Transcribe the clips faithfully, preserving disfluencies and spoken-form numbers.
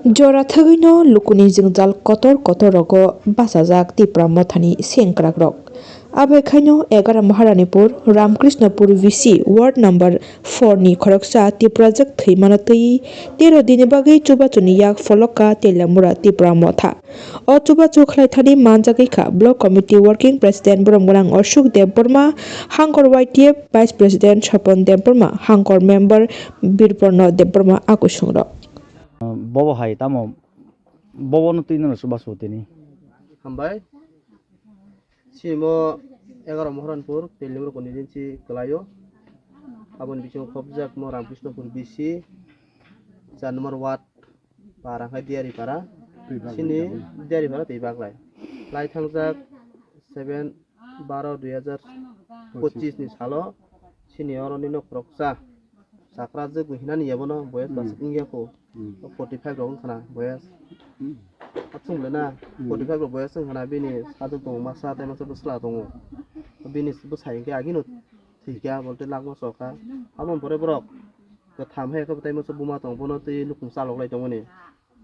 Jora thagwino lukuni jwngjal kotor kotor rogo bachajak Tipra mothani sengkrakrok. Abai khaino egaroh Maharanipur, Ramkrishnopur V C ward number four ni khoroksa Tiprajwk thwimano twi tero dini bagwi chubachuni yak pholokha Teliamura Tipra motha. O chubachu khlaithani manjagwi kha Block Committee Working President Boromgwnang Ashok Debbarma, Hangkor Y T F Vice President Sopon Debbarma, Hangkor Member Birporno Debbarma a kusungrok. Bobo hai tamo, bobono twi nw chubachu tini. Hambai. Simo egaroh Moharanpur, Teliamura constituency kwlaio. Aboni bisingo khopjakmo Ramkrishnopur V C, char number ward, para khe Diaripara. Twi Baglai Sini jago. Diaripara twi Baglai. Lai thangjak seven baro dui hazar pochis ni salo sini oro nino khoroksa chakra jwk hinani yabono boyas Hmm. bwswk wngya kho. Hmm. Forty five rok wngkha na boyas. Hmm. Achung le na Hmm. forty five rok boyas wngkha na bini sajwk tongo masa tei masa bwsla tongo. Bini bwsai hwnkhe agino thwikha bolte lakma chokha. Aboni pore borok kwtham hai khe tei masa buma tongo bono twi nukhung chaloklai tongmani.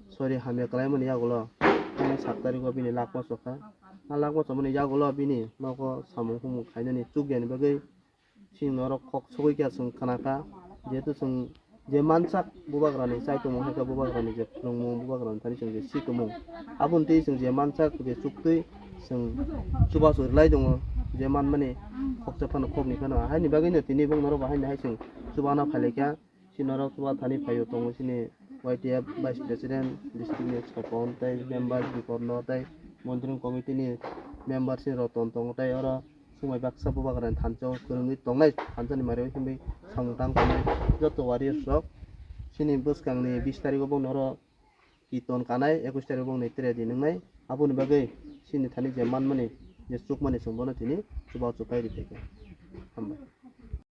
Sori hamya kwlaimani yagulo. Tini sat tarikgo bini lakma chokha. A lakma chomani yagulo bini nogo samung humung khainani chukya ni bagwi. Chini norok kok sogwi khe chwng khna kha, jehetu chwng je mansak bubagrani chaitomung hai khe bubagrani je phwrwngmung bubagrani thani chwng je si tongmung. Aboni twi chwng je mansak je chuktwi chwng chubachu rwlai tongo, je manmani khoksa phano khokni phano. Haini bagwino tini bo norok bo haini hai chwng chubana phailaikha. Chini norok chuba thani phaio tongo chini Y T F Vice President, district ni Sopon tei member Biporno tei monitoring committee ni member chini Roton tongo tei oro Swngbai baksa bubagrani thansa o kwrwngwi tongnai, thansa ni mari o himwi samung tang tongnai joto warriors rok. Chini bwskang ni bis tarikgo bo noro kiton kanai, ekwis tarikgo bo nai tere di nwngnai. Aboni bagwi chini thani je manmani, je chukmani chwng bono tini chuba chupai ri phaikha. Hambai.